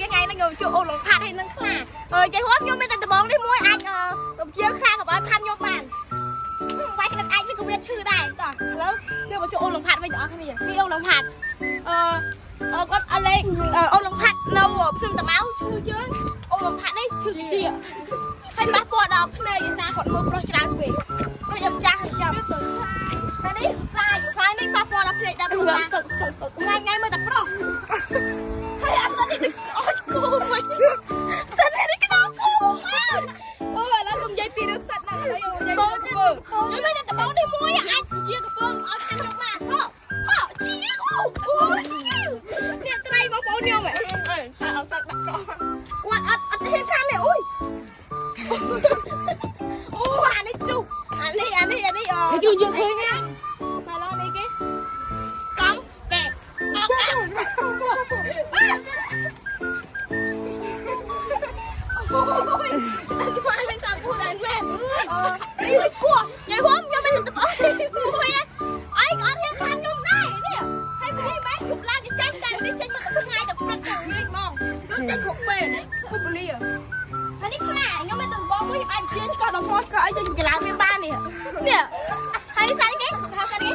ថ្ងៃនេះខ្ញុំជួបអូលងផាត់ហើយនឹងខ្លាអឺចេះហួមខ្ញុំមានតែដបងនេះមួយអាចទៅជាខ្លាកុំឲ្យខាំខ្ញុំបានវាយក្តិតអាចនេះក៏វាឈឺដែរតោះឥឡូវយើងមកជួបអូលងផាត់វិញបងប្អូនគ្នានេះអូលងផាត់អឺគាត់អលេងអូលងផាត់នៅភ្នំតាម៉ៅឈឺជើងអូលងផាត់នេះឈឺជាហើយប៉ះពាល់ដល់ភ្នែកឯសាគាត់មើលប្រុសច្រើនពេកដូចអាម្ចាស់ចាំតែនេះខ្លាខ្លានេះប៉ះពាល់ដល់ភ្នែកដល់ព្រោះថ្ងៃថ្ងៃមើលតែប្រុសហើយអាផ្សិតនេះអូឈគូមួយផ្សិតនេះក្តៅគូអូឥឡូវកុំនិយាយពីរឿងផ្សិតណាឥឡូវខ្ញុំនិយាយពីកំពើខ្ញុំមានតែដបងនេះមួយអាចជាកំពើឲ្យខាងខ្ញុំបានហ៎ហ៎ជាអូអូនេះត្រីបងប្អូនខ្ញុំហ៎អើអត់សាច់បាក់កគាត់អត់អត់ហ៊ានខាងនេះអូយអូអានេះជ្រុះអានេះអានេះអានេះអូ ជួយយើងឃើញណា មកឡនេះគេកង់កែអត់អូយតែមកមិនសាពូដែរមែនអឺនេះគោះញ៉ៃហួមខ្ញុំមិនទៅអីមួយអីក៏អត់ហ៊ានខាងខ្ញុំដែរនេះហើយនេះបែរយប់ឡើងគេចេញតែនេះចេញមកឆ្ងាយតែផឹកទៅងាយហ្មងខ្ញុំចេញគ្រប់ពេលគ្រប់ពលាហើយនេះខ្លាខ្ញុំមិនទៅបងមួយខ្ញុំអាចជាឆ្កោះដល់មកឆ្កោះអីចេញកន្លងវាបាននេះនេះហើយសាច់គេថាសាច់គេ